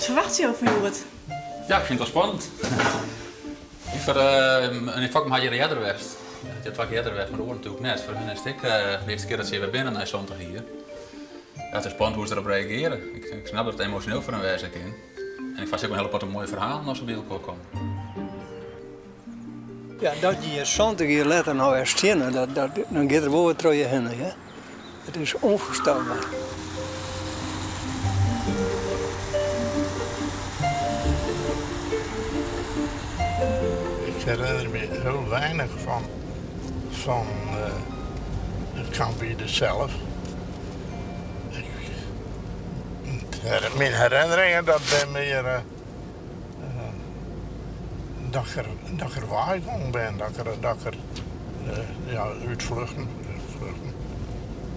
Wat ferwachtsje jo fan hjoed? Ja, ik fyn it wol spannend. Foar uh, Fokkema hat hjir earder west. Hat hjir twa kear earder west, mar de oaren natuerlik net. Foar hun is it ek de earste kear dat se hjir wer binne nei 70 jier. Ja, it is spannend hoe't se derop reagearje. Ik snap dat it emosjoneel foar hun wêze kin. En ik ferwachtsje ek wol in hiele protte moaie ferhalen as se by elkoar komme. Ja, dat je hjir 70 jier letter noch wer steane, dat, dat, dan giet der wol wat troch je hinne. Hè? It is ûnfoarstelber. Ik herinner me hiel weinich fan, fan uh, it kamp Yde sels. Ik, myn herinneringen dat binne mear uh, dat ik er, dat ik er weigong bin, dat ik er, dat ik er ja, útfluchten, vluchten.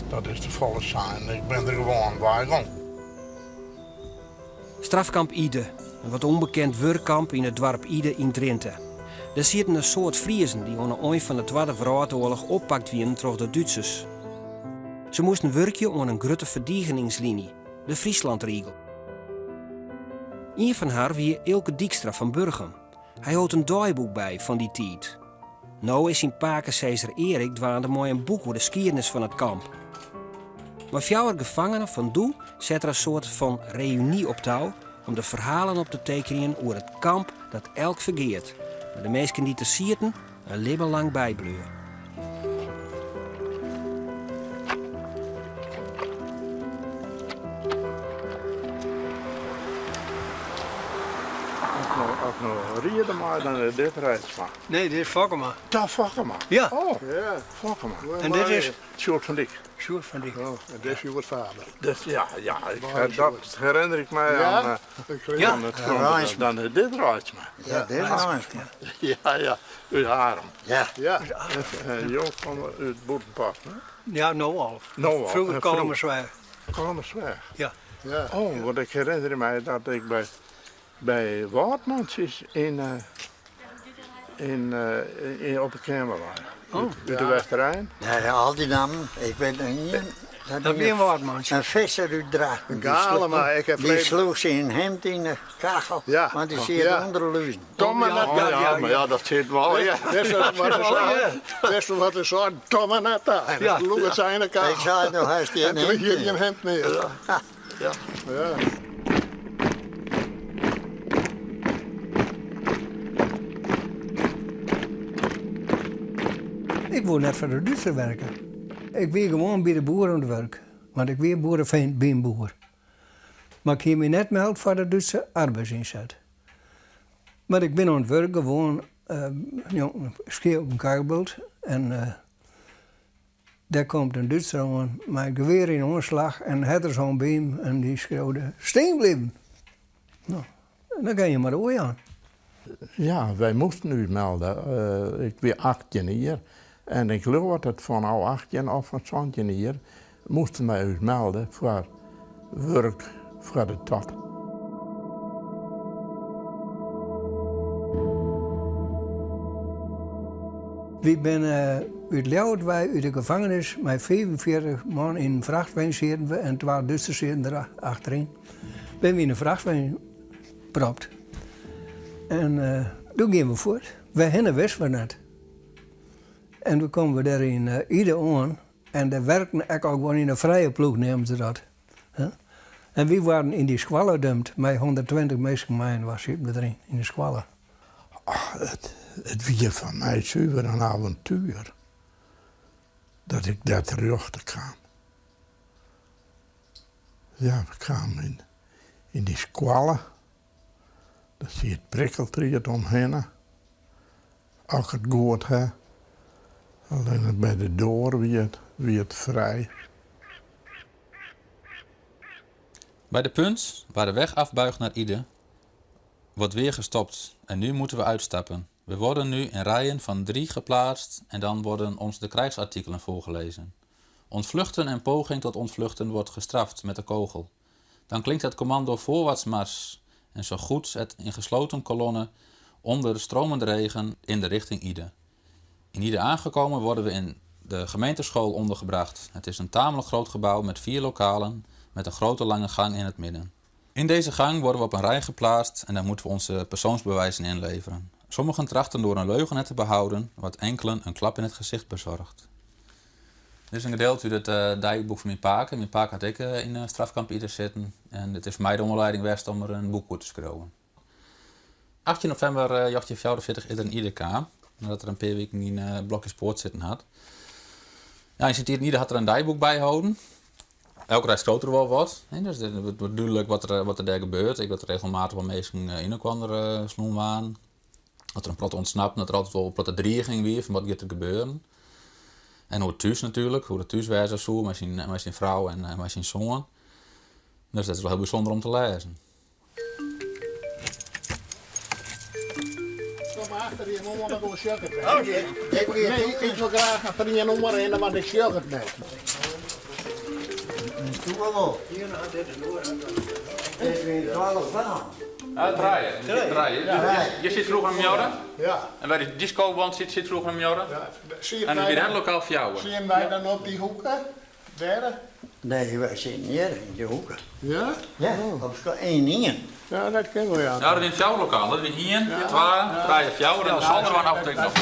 Dat is te folle sein. Ik bin der gewoan weigong. Strafkamp Yde, in wat ûnbekend wurkkamp yn it doarp Yde yn Drinte. Dêr sieten in soad Friezen dy't oan 'e ein fan de Twadde Wrâldoarloch oppakt wienen troch de Dútsers. Se moasten wurkje oan in grutte ferdigeningsliny, de Frieslandriegel. Ien fan har wie Eelke Dykstra fan Burgum. Hy hold in deiboek by fan dy tiid. No is syn pakesizzer Erik dwaande mei in boek oer de skiednis fan it kamp. Mei fjouwer gefangenen fan doe set er in soart fan reüny op tou om de ferhalen op te tekenjen oer it kamp dat elk fergeat, mar de minsken dy't der sieten in libben lang bybliuwe. As ik no riede mei, dan is dit Reitsma. Nee, dit is Fokkema. Dat Fokkema? Ja. Oh, ja. Fokkema. En dit is? Sjoerd van Dyk. Sjoerd van Dyk. Oh, en dit is Sjoerd Faber. Dus, ja, ja, ik, dat herinner ik my ja? aan, uh, aan het ja. Dan is dit Reitsma. Ja, dit is Reitsma. Ja, ja, út Arum. Ja. Ja. En jo komme út Bûtenpost, hè? Ja, no al. No al. Froeger Kollumersweach. Kollumersweach? Ja. ja. Oh, want ik herinner my dat ik by, by Wâldmantsjes yn, uh, yn, uh, yn, op de keamer lei. Oh. Út de Westerein. Ja, ja, al dy nammen. Ik wit noch ien. Dat wie in Wâldmantsje. In visser út Drachten. Galema, ik heb Die sloech syn hemd yn de kachel, ja. want dy siet ja. ûnder de luzen. Tomme net ja, ja, maar ja, dat sit wol. Ja. Wist wat er sei? Tomme net ta. En dan sloech it sy yn de kachel. Ik sei no hast gjin hemd mear. En toen gjin hemd mear. Ja. Ja. ja. Ik woe net foar de Dútser werke. Ik wie gewoan by de boer oan it wurk, want ik wie boerefeint by in boer. Mar ik hie my net meld foar de Dútse arbeidsynset. Mar ik bin oan it wurk gewoan njonken skea op in karrebult en dêr komt in Dútser oan mei in gewear yn oanslach en herdershûn by him en dy skreaude stean bliven. No, dan gean je mar oerjaan. Ja, wy moasten ús melde. Ik wie 18 jier en ik leau dat it fanôf 18 of fan 17 jier moasten wy ús melde foar wurk foar de Todt. Wy binne út Ljouwert wei út de gefangenis mei 45 man yn in frachtwein sieten we en twa Dútsers sieten der achteryn. Binne we yn de frachtwein propt. En doe giene we fuort. Wêrhinne wisten we net. En doe kamen we dêr yn Yde oan en dêr werken ek al gewoan yn de frije ploech neamden se dat. En wy waarden yn dy skoalle dumpt mei 120 minsken mei-inoar sieten we deryn yn de skoalle. Ach, it, it wie foar my suver in avontuer dat ik dêr terjochte kaam. Ja, we kamen yn, yn dy skoalle. Dêr siet prikkeltried omhinne. As ik it goed ha. Allinnich by de doar wie it, wie it frij. Bij de punt waar de weg afbuigt naar Yde wordt weer gestopt en nu moeten we uitstappen. We worden nu in rijen van drie geplaatst en dan worden ons de krijgsartikelen voorgelezen. Ontvluchten en poging tot ontvluchten wordt gestraft met de kogel. Dan klinkt het commando voorwaarts mars en zo goed het in gesloten kolonne onder stromende regen in de richting Yde. In Yde aangekomen worden we in de gemeenteschool ondergebracht. Het is een tamelijk groot gebouw met vier lokalen met een grote lange gang in het midden. In deze gang worden we op een rij geplaatst en dan moeten we onze persoonsbewijzen inleveren. Sommigen trachten door een leugen het te behouden, wat enkelen een klap in het gezicht bezorgt. Dit is in gedeelte út it deiboek fan myn pake. Myn pake hat ek yn strafkamp Yde sitten en it is foar my de oanlieding west om der in boek oer te skriuwen. 18 novimber 1944 is er yn Yde kaam, nadat er in pear wiken yn Blokjespoort sitten hat. Ja, yn syn tiid yn Yde hat er in deiboek byholden. Elke dei skriuwt er wol wat, hè, dus it wurdt dúdlik wat der, wat der dêr gebeurt. Ek dat der regelmatich wol minsken yn elkoar slein waarden. Dat der in protte ûntsnapten, dat der altyd wol in protte driging wie fan wat giet der gebeuren. En oer thús natuerlik, hoe it thús wêze soe mei syn, mei syn frou en mei syn soan. Dus dat is wol hiel bysûnder om te lêzen. Kom achter je oan, want dan sjoch ik it net. Nee, ik wol graach achter ien oan rinne, want ik sjoch it net. Doe wol. Dit wie 12 baan. Ja, trije. Trije. Hjir siet froeger in muorre. Ja. En by de diskowand siet froeger in muorre. Ja. En by dat lokaal fjouwer. Sieten wy dan op dy hoeke? Dêr? Nee, wy sieten hjir yn de hoeke. Ja? Ja, op ien ien. Ja, dat kin wol, ja. Ja, dat wiene fjouwer lokalen. Dat wie ien, twa, trije, fjouwer en de solder waard apoteek noch.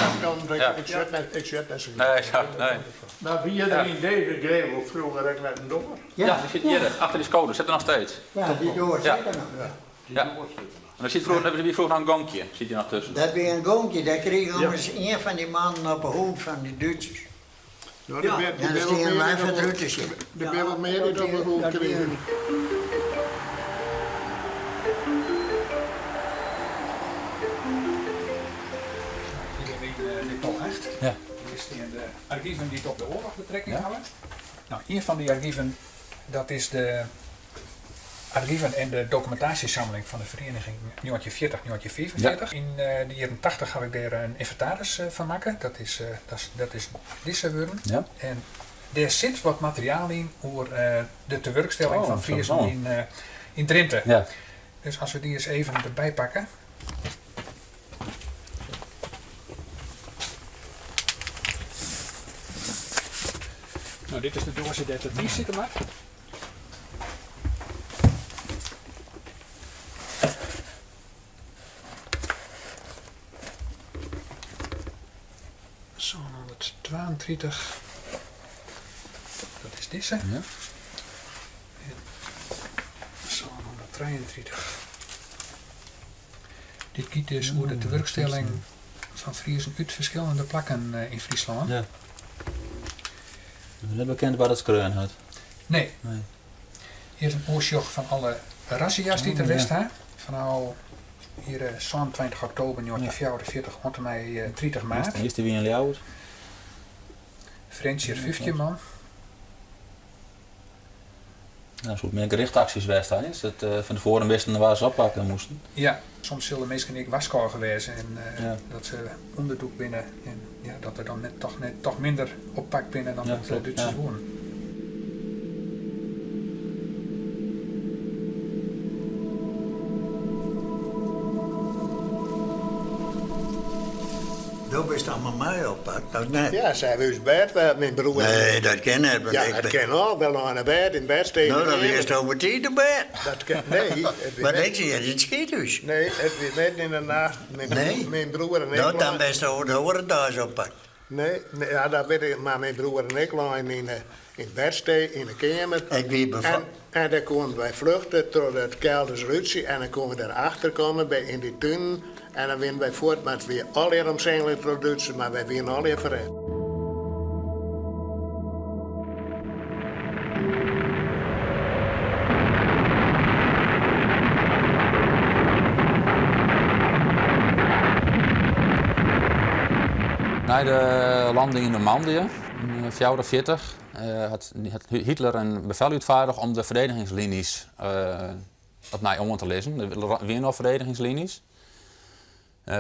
Ja. Ik sit net, ik sit net sa. Nee, ja, nee. Mar wie der yn dizze gevel froeger ek net in doar? Ja, dy sit hjir, achter dy skoder, sit der noch steeds. Ja, dy doar sit der noch. Ja. En der siet froeger, der wie froeger noch in gonkje, siet hjir noch tusken. Dat wie in gonkje, dêr krige ommers ien fan dy mannen op 'e hûd fan dy Dútsers. Ja, en dan steane wy foar it rút te sjen. Der binne wat mear dy't op 'e hûd krigen. Hjir binne wy yn depot 8. Hjir stean de argiven dy't op de oarloch betrekking hawwe. No, ien fan dy argiven dat is de argiven en de dokumintaasjesamling fan de Vereniging 1940-1945. Yn de jierren tachtich haw ik dêr in ynventaris fan makke. Dat is, dat is dizze wurden. En dêr sit wat materiaal yn oer de tewurkstelling fan Friezen yn Drinte. Dus as we dy ris even derby pakke. No, dit is de doaze dêr't it yn sitte moat. Sânhûnderttwaentritich, dat is dizze. Ja. En sânhûnderttrijeentritich. Dit giet dus oer de tewurkstelling fan Friezen út ferskillende plakken yn Fryslân. Ja. It is net bekend wa't it skreaun hat. Nee. Nee. Hjir is in oersjoch fan alle razzia's dy't der west ha. Fanôf hjir 27 oktober 1944 oant en mei 30 maart. De earste wie yn Ljouwert. Frjentsjer 15 man. Ja, soe it mear gerichte aksjes west ha, hè? Dat fan tefoaren wisten wa se oppakke moasten. Ja, soms sille minsken ek warskôge wêze en dat se ûnderdûkt binne en ja, dat der dan net, toch, net, toch minder oppakt binne dan dat de Dútsers woenen. Do bist dan mei my oppakt, of net? Ja, sy hawwe ús bêd wer, myn broer. Nee, dat kin net. Want ja, ik dat kin al. Wy leine bêd yn bêd stean. No, dan wiest al betiid op bêd. Dat kin, nee. Want ik siet yn it skythús. Nee, it wie midden yn de nacht. Nee. Myn broer en ik. No, dan bist de oare deis oppakt. Nee, ja, dat wit ik, mar myn broer en ik leinen yn it bedstee yn de keamer. Ik wie befa. En, en dêr koenen wy fluchte troch it keldersrútsje en dan koenen we dêr achter komme by yn dy tunen en dan wienen wy fuort, mar it wie allegear omsingele troch Dútsers, mar wy wienen allegear ferret. Nei de landing yn Normandië yn 1944 hat Hitler in befel útfeardige om de ferdedigingslinies opnij oan te lizzen. Der wiene al ferdedigingslinies.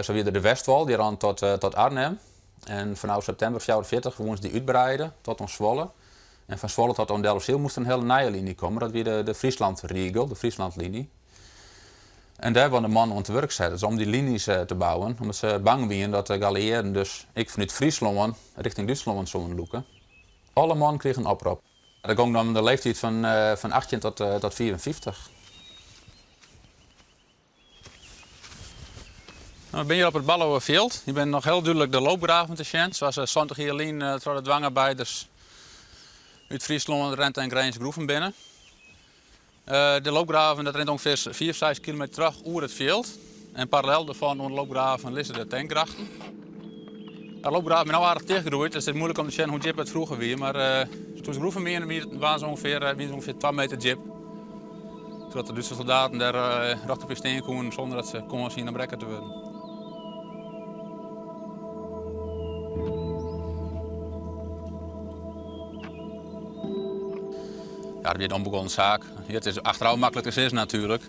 Sa wie der de Westwall, dy rûn tot Arnhem. En fanôf septimber 44 woene se dy útbreide tot oan Zwolle. En fan Zwolle tot oan Delfsyl moast der in hiele nije liny komme. Dat wie de Frieslandriegel, de Frieslandliny. En dêr waarden de mannen oan it wurk set, dus om dy linies te bouwen, omdat se bang wiene dat de gealliearden dus ek fanút Fryslân rjochting Dútslân soene lûke. Alle mannen krigen in oprop. Dat gong dan om de leeftiid fan 18 tot 54. No, we binne hjir op it Ballowerfjild. Hjir binne noch hiel dúdlik de loopgraven te sjen, sa't se 70 jier lyn troch de dwangarbeiders út Fryslân, Drinte en Grins groeven binne. De loopgraven dat rint ûngefear 5, 6 kilometer troch oer it fjild. En parallel dêrfan oan de loopgraven lizze de tankgrachten. De loopgraven binne no aardich tichtgroeid, dus it is muoilik om te sjen hoe djip it froeger wie. Mar toen se groeven wiene, waarden se ûngefear, wiene se ûngefear 2 meter djip. Sadat de Dútske soldaten dêr rjochtop yn stean koenen sûnder dat se kâns hiene om rekke te wurden. Ja, dat wie in ûnbegûn saak. It is achterôf maklik te sizzen natuerlik.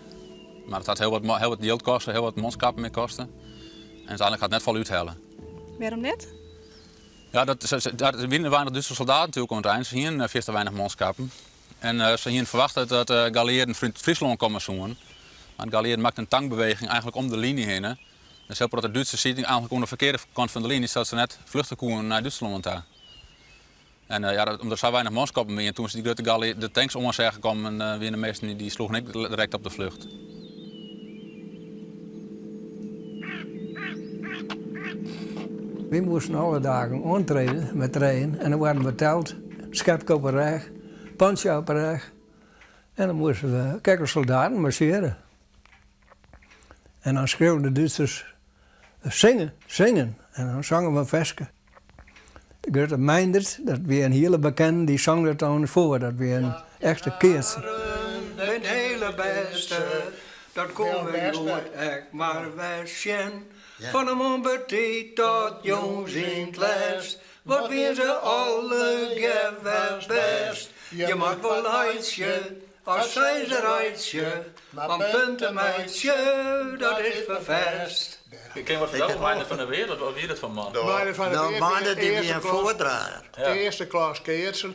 Mar it hat hiel wat, hiel wat jild koste, hiel wat manskappen mear koste. En úteinlik hat it net folle úthelle. Wêrom net? Ja, dat, der wiene weinich Dútske soldaten natuerlik oan it ein. Se hiene fierste weinich manskappen. En se hiene ferwachte dat de gealliearden fanút Fryslân komme soene. Mar de gealliearden makken in tankbeweging eigentlik om de liny hinne. Dus hiel protte Dútsers sieten eigentlik oan de ferkearde kant fan de liny, sadat se net fluchte koene nei Dútslân ta. En ja, omdat der sa weinich manskappen wiene, toen se dy grutte gealliearden, de tanks oan seagen kommen, wiene de measten dy sloegen ek direkt op de flucht. Wy moasten alle dagen oantrede mei trijen en dan waarden we teld, skepke op 'e rêch, pantsje op 'e rêch en dan moasten we krekt as soldaten marsjeare. En dan skreauwen de Dútsers singen, singen en dan songen we in ferske. De grutte Meindert, dat wie in hiele bekende, dy song dat dan foar. Dat wie in echte keatser. Binne hiele bêste, dat koenen we hjoed ek mar wer sjen. Fan 'e moarn betiid tot jûns yn 't lêst, wat wiene se allegear wer bêst. Je moat wol laitsje as sy se reitsje, want punten meitsje, dat is ferfêst. Kin je wat fertelle oer Meindert van der Weerd? Wat wie dat foar man? Meindert van der Weerd wie in foardrager. Earste klas keatser.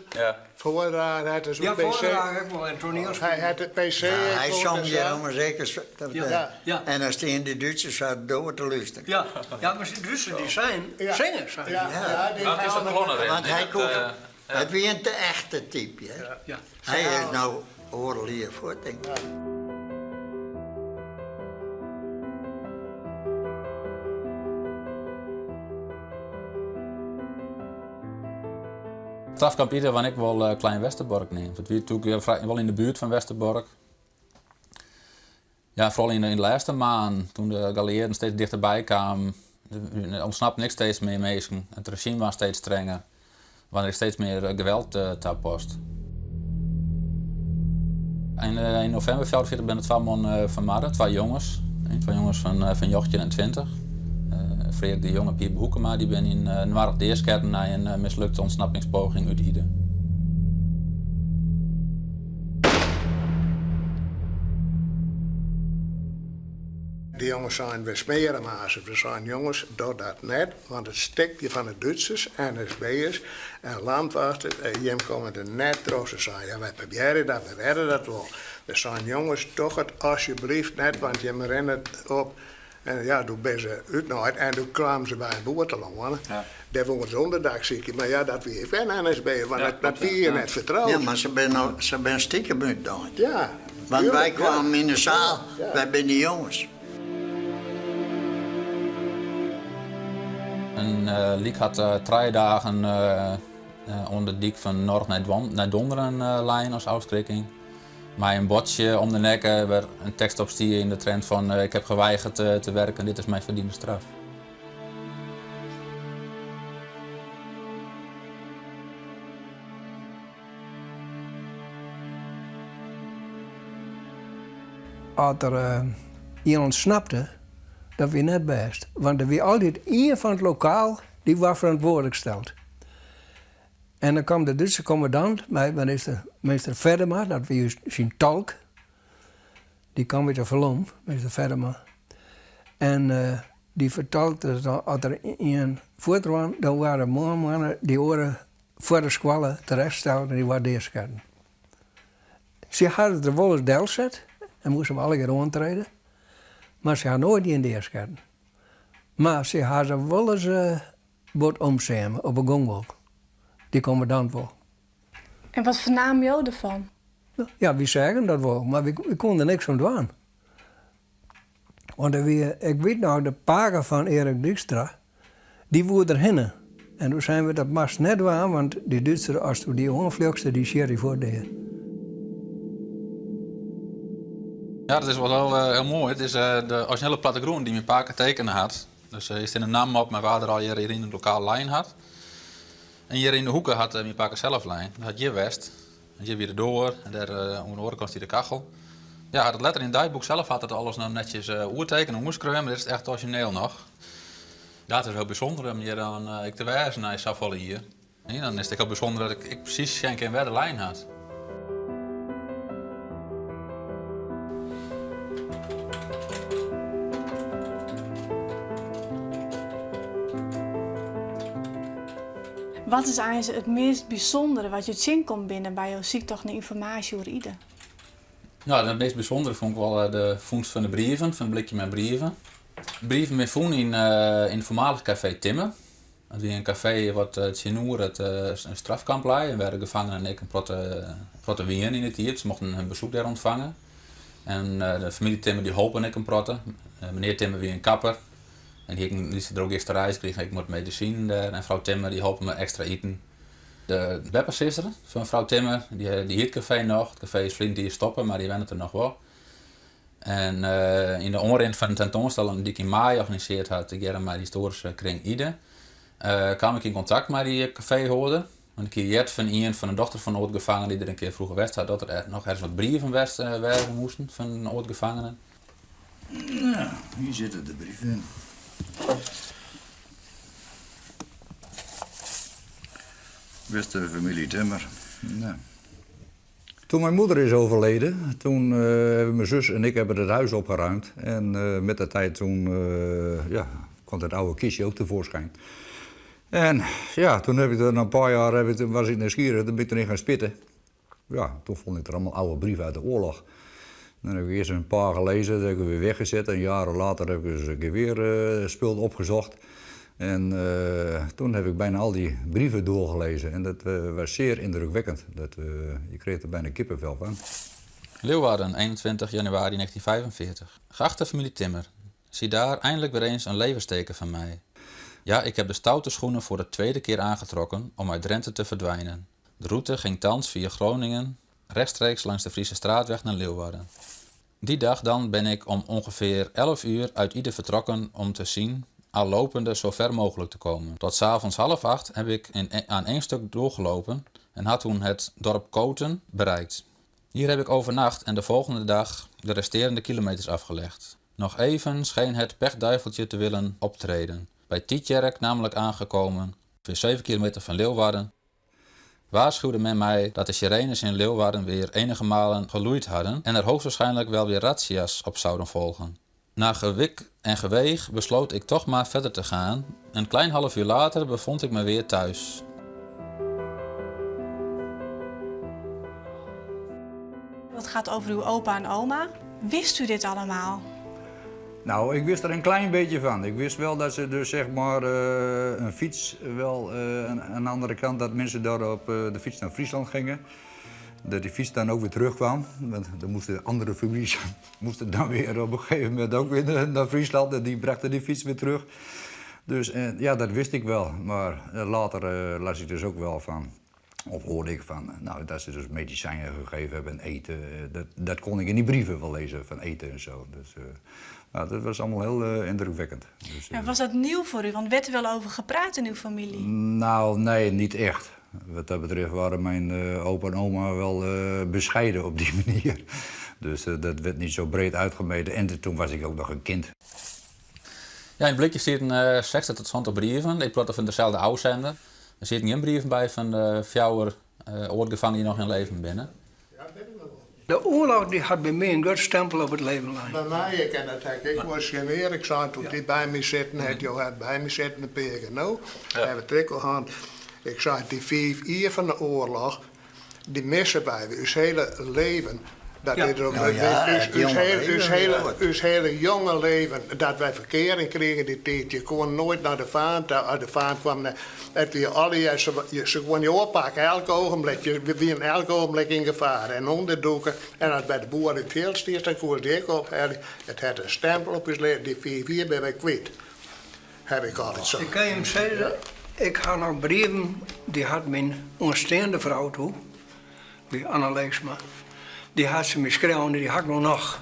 Foardrager, hy hat dus Ja, foardrager ek wol en toanielspiler. Hy hat de PC Ja, hy song hjir ommers ek en dan stean dy Dútsers sa doar te lústerjen. Ja, ja, mar dy Dútsers dy seinen, singe, seinen se. Ja, ja, want hy koe, it wie in te echte typ, hear. Hy is no oardel jier fuort, tink ik. Strafkamp Yde waard ek wol Klein Westerbork neamd. Dat wie natuerlik wol yn de buert fan Westerbork. Ja, foaral yn de lêste maanden, toen de gealliearden steeds dichterby kamen, ûntsnapten ek steeds mear minsken. It rezjym waard steeds strenger, waard der steeds mear geweld tapast. Yn novimber 44 binne der twa man fermoarde, twa jonges. Twa jonges fan 19 en 20. Freerk de Jong en Piebe Hoekema, dy binne yn Noarch deasketten nei in mislukte ûntsnappingspoging út Yde. De jonges seinen, we smeare mar. We seinen, jonges, doch dat net, want it stikje fan de Dútsers, NSB'ers en Landwachten, jim komme der net troch. Se seinen, ja, wy probearje dat, we rêde dat wol. We seinen, jonges, doch it asjebleaft net, want jim rinne op. En ja, doe binne se útnaaid en doe kamen se by in boer telâne. Dêr woene se ûnderdak sykje, mar ja, dat wie ek wer in NSB'er, want dat, dat wie hjir net fertroud. Ja, mar se binne se binne stikem útnaaid. Ja. Want wy kwamen yn de saal, wy binne de jonges. In lyk hat trije dagen oan de dyk fan Norg nei Donderen lein as ôfskrikking. Mei in buordsje om de nekke wêr in tekst op stie yn de trend fan ik heb geweigerd te werken, dit is mijn verdiende straf. As der ien ûntsnapte, dat wie net bêst. Want der wie altyd ien fan it lokaal dy waard ferantwurdlik steld. En dan kwam de Dútske kommandant mei minister, meester Feddema, dat wie syn tolk. Dy kaam út de Falom, meester Feddema. En dy fertelde dat as der ien fuortrûn, dan waard de moarn dy oare foar de skoalle terechtsteld en dy waard deasketten. Se hawwe der wolris delset en moasten we allegear oantrede, mar se hawwe noait ien deasketten. Mar se hawwe se wolris bot omseame op 'e gong wol. Dy kommandant wol. En wat fernamen jo derfan? Ja, wy seagen dat wol, mar wy koene der niks oan dwaan. Want der wie, ik wit noch, de pake fan Erik Dykstra, dy woe der hinne. En doe seinen we, dat moatst net dwaan, want dy Dútser, asto dy oanfljochst, dy sjit dy fuort dea. Ja, dat is wol hiel, hiel moai. It is de orizjinele plattegrûn dy't myn pake tekene hat. Dus hjir stean de nammen op mei wa der allegear hjir yn it lokaal lein hat. En hjir yn de hoeke hat myn pake sels lein. Dat hat hjir west. En hjir wie de doar en dêr oan de oare kant stie de kachel. Ja, hat it letter yn it deiboek sels hat it alles noch netsjes oertekene en oerskreaun, mar dit is echt orizjineel noch. Ja, it is hiel bysûnder om hjir dan ek te wêzen nei safolle jier. En dan is it ek hiel bysûnder dat ik ek presys sjen kin wêr't er lein hat. Wat is eins it meast bysûndere wat jo tsjinkommen binne by jo syktocht nei ynformaasje oer Yde? No, it meast bysûndere fûn ik wol de fûnst fan de brieven, fan it blikje mei brieven. De brieven binne fûn yn it foarmalich kafee Timmer. Dat wie in kafee wat tsjinoer it strafkamp lei en wêr de gefangenen ek in protte wiene yn dy tiid. Se mochten hun besoek dêr ûntfange. En de famylje Timmer dy holpen ek in protte. Menear Timmer wie in kapper en hie ek in lytse drogisterij, se krigen ek wat medisinen dêr. En frou Timmer dy holpen mei ekstra iten. De beppesizzer fan frou Timmer dy hie it kafee noch. It kafee is ferline jier stoppe, mar dy wennet der noch wol. En yn de oanrin fan de tentoanstelling dy't ik yn maaie organisearre ha tegearre mei de histoaryske kring Yde, kaam ik yn kontakt mei dy kafeehâlder. Want ik hie heard fan ien fan de dochter fan in âld-gefangene dy't der in kear froeger west hat, dat der noch ergens wat brieven west wêze moasten fan âld-gefangenen. Nou, hier zitten de brieven. Beste familie Timmer. Nou. Toen mijn moeder is overleden, toen uh, hebben mijn zus en ik hebben het huis opgeruimd. En uh, met de tijd toen uh, ja, kwam het oude kistje ook tevoorschijn. En ja, toen heb ik er een paar jaar heb ik, was ik nieuwsgierig, toen ben ik erin gaan spitten. Ja, toen vond ik er allemaal oude brieven uit de oorlog. Dan heb ik eerst een paar gelezen, dat heb ik weer weggezet. En jaren later heb ik eens een keer weer spul opgezocht. En uh, toen heb ik bijna al die brieven doorgelezen. En dat uh, was zeer indrukwekkend. Dat, je kreeg er bijna kippenvel van. Leeuwarden, 21 januari 1945. Geachte familie Timmer, zie daar eindelijk weer eens een levensteken van mij. Ja, ik heb de stoute schoenen voor de tweede keer aangetrokken om uit Drenthe te verdwijnen. De route ging thans via Groningen rechtstreeks langs de Friese straatweg naar Leeuwarden. Die dag dan ben ik om ongeveer 11 uur uit Yde vertrokken om te zien, al lopende zo ver mogelijk te komen. Tot 's avonds 7.30 heb ik in, aan één stuk doorgelopen en had toen het dorp Koten bereikt. Hier heb ik overnacht en de volgende dag de resterende kilometers afgelegd. Nog even scheen het pechduiveltje te willen optreden. Bij Tietjerk namelijk aangekomen, ongeveer 7 kilometer van Leeuwarden, waarschuwde men mij dat de sirenes in Leeuwarden weer enige malen geloeid hadden en er hoogstwaarschijnlijk wel weer razzia's op zouden volgen. Na gewik en geweeg besloot ik toch maar verder te gaan. Een klein half uur later bevond ik me weer thuis. Het gaat over uw opa en oma. Wist u dit allemaal? Nou, ik wist er een klein beetje van. Ik wist wel dat ze dus zeg maar uh, een fiets wel uh, aan de andere kant, dat mensen daar op uh, de fiets naar Friesland gingen. Dat die fiets dan ook weer terugkwam. Want dan moesten andere families moesten dan weer op een gegeven moment ook weer naar Friesland. En die brachten die fiets weer terug. Dus ja, dat wist ik wel. Maar later las ik dus ook wel van of hoorde ik van, nou, dat ze dus medicijnen gegeven hebben en eten. Dat, dat kon ik in die brieven wel lezen, van eten en zo. Dus, uh, nou, dat was allemaal heel indrukwekkend. Dus, en was dat nieuw voor u? Want werd er wel over gepraat in uw familie? Nou, nee, niet echt. Wat dat betreft waren mijn opa en oma wel bescheiden op die manier. Dus dat werd niet zo breed uitgemeten. En toen was ik ook nog een kind. Ja, yn it blikje sieten 60 tot 70 brieven. Ik praat fan deselde ôfsender. Der sieten gjin brieven by fan de fjouwer âld-gefangenen dy't noch yn leven binne. De oarloch dy hat by my in grut stempel op it leven lein. By my ek en dat ha ik ek wol tsjin Erik sein doe't dy by my sitten hat. Jo hat by my sitten in pear kear no. Ha we it ek al hân. Ik sei dy fiif jier fan de oarloch, dy misse wy ús hiele leven. Dat Ja. is der Nou ja, ús, it ús, jonge heel, leven ús, wie hele, goed. ús hele jonge leven dat wy ferkearing krigen dy tiid, je koenen noait nei de faam ta, as de faam kwam nei, it wie allegear, se, se koenen je oppakke elk ogenblik, je wienen elk ogenblik yn gefaar en ûnderdûke en as by de boer yn it fjild stiest dan koenen se dy ek ophelje. It hat in stempel op ús leven, dy fiif jier binne wy kwyt, haw ik altyd sein. Ik kin jim sizze, ik ha noch brieven, dy hat myn oansteande frou doe, Dy Anna Leegsma, dy hat se my skreaun en dy ha ik no noch.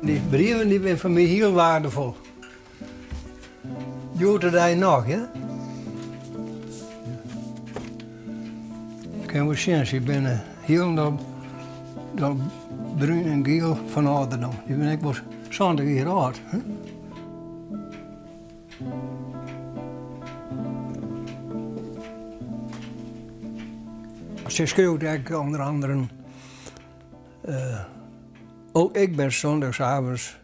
Dy brieven dy binne foar my hiel waardefol. Hjoed-de-dei noch, ja. Kin wol sjen, sy binne hielendal brún en giel fan âlderdom. Dy binne ek wol 70 jier âld. Hè? Sy skriuwt ek ûnder anderen, Ook ik ben zondagsavonds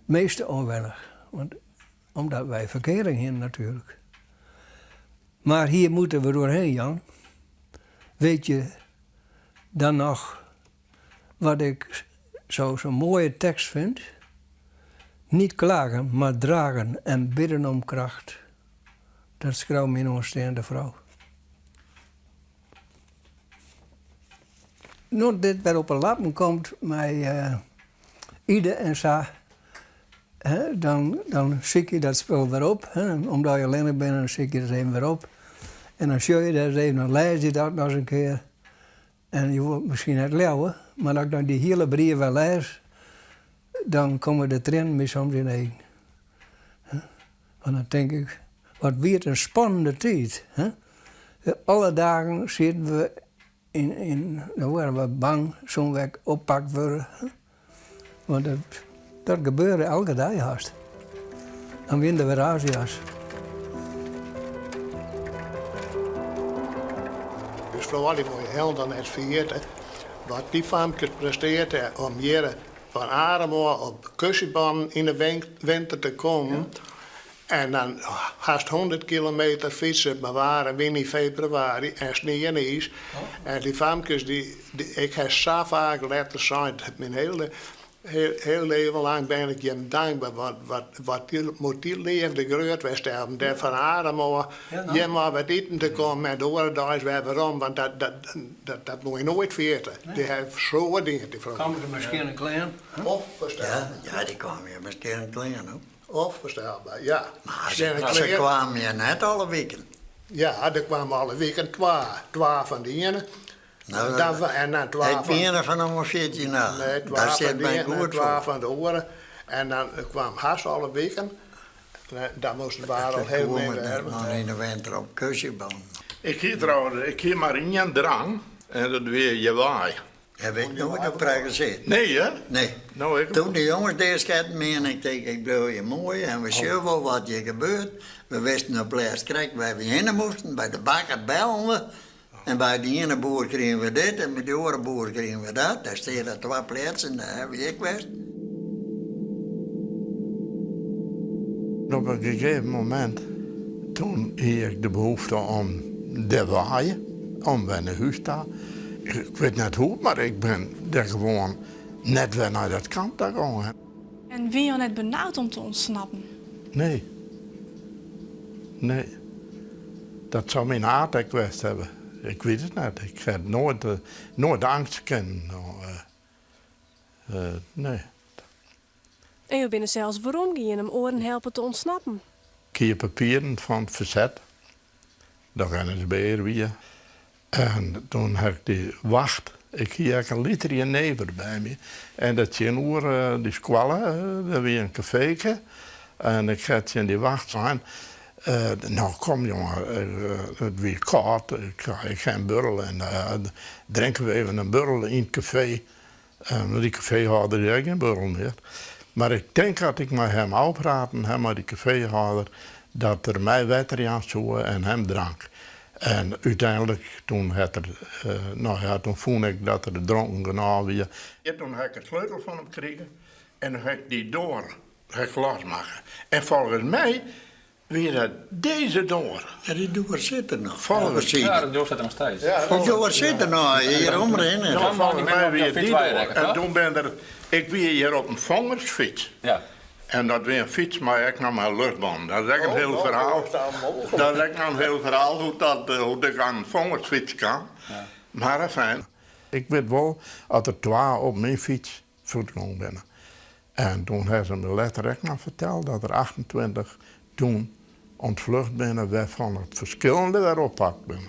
meest onwennig. Want, omdat wij verkering hienen natuurlijk. Maar hier moeten we doorheen, Jan. Weet je dan nog wat ik zo zo'n mooie tekst vind? Niet klagen, maar dragen en bidden om kracht. Dat skreau myn oansteande frou. No't dit wer op 'e lappen komt mei Yde en sa, dan, dan sykje je dat spul wer op. Omdat je allinnich binne, dan sykje je dat even wer op. En dan sjoch je dat even, dan lês je dat noch ris in kear. En je wollt miskien net leauwe, mar as ik dan dy hiele brief wer lês, dan komme de triennen my soms yn 'e eagen. Want dan tink ik, wat wie it in spannende tiid. Alle dagen sieten we yn, yn, dan waarden we bang, soenen we ek oppakt wurde. Want dat, dat gebeurde elke dei hast. Dan wienen der wer razzia's. Dus froulju moatte je hielendal net ferjitte wat dy famkes presteard ha om hjir fan Arum ôf op kusjebannen yn de winter te kommen en dan hast 100 kilometer fytse mei waar en wyn yn febrewaris en snie en iis. En dy famkes, dy, ik ha sa faak letter sein, myn hiele Hiel leven lang bin ik jim dankber, want wat, wat dy, moet dy leafde grut west hawwe om dêr fan Arum ôf hjir mar wat iten te kommen en de oare deis wer werom, want dat, dat, dat, dat moat je noait ferjitte. Dy hawwe soad dien, dy froulju. Kamen se mei skjinne klean? Onvoorstelbaar. Ja, ja, dy kamen hjir mei skjinne klean, hoor. Onvoorstelbaar, ja. Mar Skjinne se klean. kwamen hjir net alle wiken. Ja, der kwamen alle wiken twa. Twa fan de iene Nou, Dan, en dan twa ik fan, wie fan om 14 jaar. Nee, twa Daar fan sit de my iene en goed twa foar. fan de oare. En dan kwam hast alle wiken. Dan moast it waar al heel min net wêze. noch yn de winter op kusjebannen. Ik hie trouwens, ik hie mar ien drang en dat wie hjir wei. Heb ik noait op sitten. Nee, hè? Nee. No, ik Toen de jongens deasketten wienen, ik tink, ik bliuw hjir moai en we sjogge wol wat hjir gebeurt. We wisten op lêst krekt wêr we hinne moasten. By de bakker bellen we. En by de iene boer krigen we dit en by de oare boer krigen we dat. Dêr steane twa pleatsen, dêr hawwe we ek west. Op in gegeven momint toen hie ik de behoefte om der wei, om wer nei hús ta. Ik wit net hoe, mar ik bin der gewoan net wer nei dat kamp ta gongen. En wie jo net benaud om te ûntsnappen? Nee. Nee. Dat soe myn aard ek west hawwe. Ik wit it net. Ik ha noait, noait eangst kinnen. Nee. En jo binne sels weromgien om oaren helpe te ûntsnappen. Ik hie papieren fan it ferset, dat ik NSB'er wie. En toen ha ik dy wacht. Ik hie ek in liter jenever by my. En dat tsjinoer dy skoalle, dêr wie in kafeeke. En ik ha tsjin dy wacht sein, No kom jonge, it wie kâld, ik ha in buorrel en drinke we even in buorrel yn it kafee. Want dy kafeehâlder hie ek gjin buorrel mear. Mar ik tink dat ik mei him ôfpraten ha, mei dy kafeehâlder, dat er my wetter jaan soe en him drank. En úteinlik toen hat er, no ja, toen fûn ik dat er dronken genôch wie. Toen ha ik de sleutel fan him krigen en ha ik dy doar. Ha ik losmakke. En folgens my wie dat dizze doar. Ja, dy doar sit der noch. Folgens Ja, de doar sit der noch steeds. Ja, dy doar sit der noch, hjir omrinne. Ja, folgens my wie dy doar. En toen bin der, ik wie hjir op in fongersfyts. Ja. En dat wie in fyts mei ek noch mei luchtbannen. Dat is ek in hiel ferhaal. Dat is ek noch in hiel ferhaal hoe't dat, hoe't ik oan in fongersfyts kaam. Mar afijn. Ik wit wol dat der twa op myn fyts fuortgong binne. En toen ha se my letter ek noch ferteld dat der 28 toen ûntflucht binne, wêrfan it ferskillende wer oppakt binne.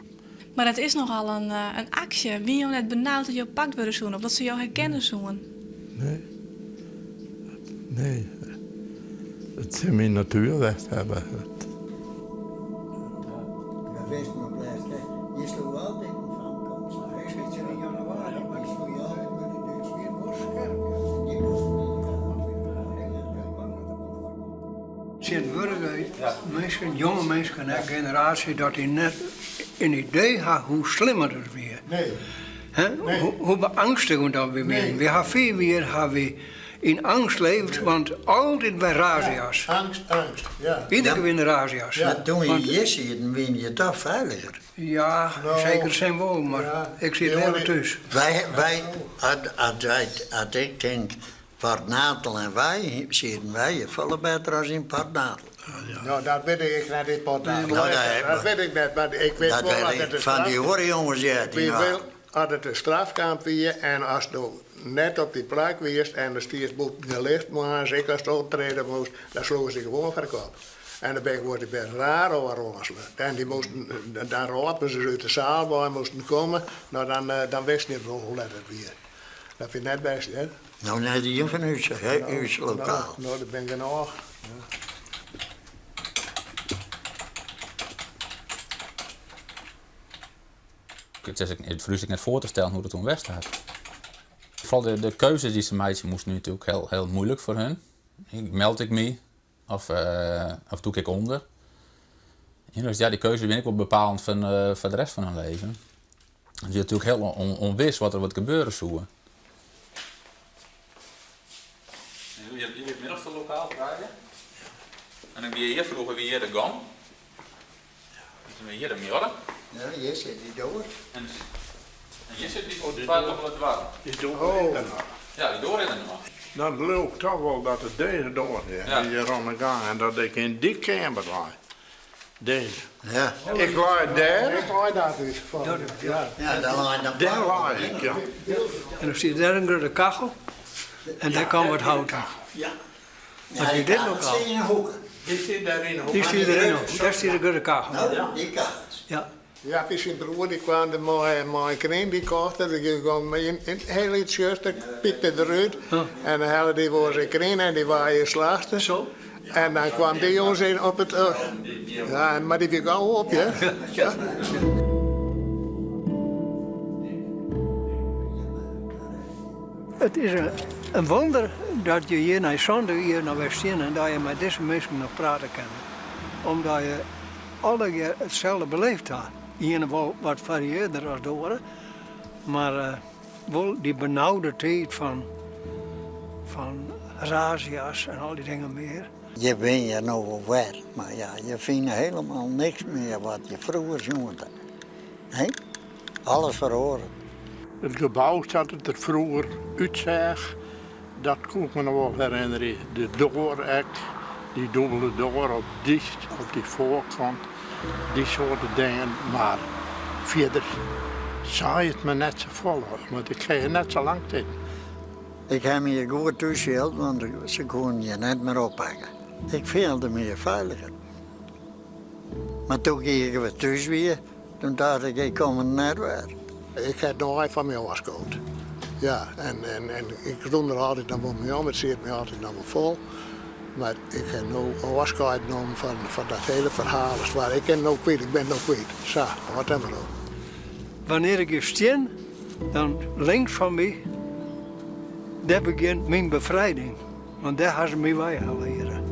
Mar dat is nochal in aksje. Wiene jo net benaud dat jo pakt wurde soene of dat se jo herkenne soene? Nee. Nee. It sil myn natuer west hawwe. We wisten op lêst krekt, je sloegen altyd in famke om sa. Tsjintwurdich minsken, jonge minsken, ek generaasje, dat dy net in idee ha hoe slim it wie. Hoe beangstigend dat we wienen. We ha fiif jier ha we yn eangst leefd, want altyd wer razzia's. Eangst, eangst, ja. Iedere kear wiene der razzia's. Mar toen je hjir sieten, wiene je toch feiliger? Ja, yn sekere sin wol, mar ik siet leaver thús. Wy, wy, as ik tink, Port Natal en wy, sieten wy hjir folle better as yn Port Natal. No, dat wit ik net yn Port Natal. Dat wit ik net, mar ik wit wol dat it in Fan dy oare jonges heard. Ik wit wol dat it in strafkamp wie en asto net op dy plak wiest en der stiest bûten gelicht moarns, ek ast optrede moast, dan sloegen se dy gewoan foar de kop. En dan bin ik wol best raar ôfrânsele. En dy moasten, dan rôpen se út de saal wei, moasten komme. No, dan, dan wisten je wol hoe let it wie. Dat wie net bêst, hear. No net ien fan ús, ús lokaal. No, der binne genôch. It is foar ús ek net foar te stellen hoe't it toen west hat. Foaral de keuzes dy't se meitsje moasten natuerlik hiel, hiel muoilik foar hun. Meld ik my of, of dûk ik ûnder? Dus ja, dy keuzes binne ek wol bepalend foar de rest fan hun leven. It wie natuerlik hiel ûnwis wat der wat gebeure soe. Hjir wie it middelste lokaal krije. En dan wie hjir froeger wie hjir de gong. Dan wie hjir de muorre. Ja, hjir sit dy doar. En hjir sit dy twa dûbele doarren. Dy doar is der noch. Ja, dy doar is der noch. Dan leau ik toch wol dat it dizze doar is, hjir oan de gang, en dat ik yn dy keamer lei. Dizze. Ja. Ik lei dêr. Ik lei dat is fan. Ja, dêr lei dan. Dêr lei ik, ja. En dan stiet dêr in grutte kachel en dêr kaam wat hout. Ja. Dat wie dit lokaal. Die stie yn 'e hoeke. Die stie dêr yn 'e hoeke. Die stie der yn 'e hoeke. Dêr stie de grutte kachel. No, dy kachels. Ja. Jappie syn broer dy kwam der mei mei in knyn, dy kocht it, dy gong mei in in hiel lyts tsjuster, pykte derút en dan helle dy wol ris in knyn en dy waard hjir slachte. Zo. En dan kwam dy jûns yn op it, ja, mar dy wie gau op, hear. Ja. It is in wonder dat je hjir nei 70 jier noch wer stean en dat je mei dizze minsken noch prate kinne. Omdat je allegear itselde beleefd ha. Iene wol wat fariearder as de oare, mar wol dy benaude tiid fan fan razzia's en al dy dingen mear. Je binne hjir no wol wer, mar ja, je fine helemaal niks mear wat je froeger sjoen ha. Nee, alles feroaret. It gebou sa't it der froeger útseach, dat koe ik me noch wol herinnerje. De doar ek, dy dûbele doar op dy, op dy foarkant, dy soarte dingen. Mar fierder sei it me net safolle, want ik ha hjir net sa lang sitten. Ik ha my hjir goed thús field, want se koenen je net mear oppakke. Ik fielde my hjir feiliger. Mar toen ik wer thús wie, toen dacht ik, ik kom der net wer. Ik ha it noch fan my ôfskood. Ja, en, en, en ik rûn der altyd noch wol mei om, it siet my altyd noch wol fol. Mar ik ha no ôfskied nommen fan, fan dat hiele ferhaal. As it ware. Ik kin no kwyt, ik bin no kwyt. Sa, wat dan mar op. Wannear ik hjir stean, dan links fan my, dêr begjint myn befrijding. Want dêr ha se my weihelle hjirre.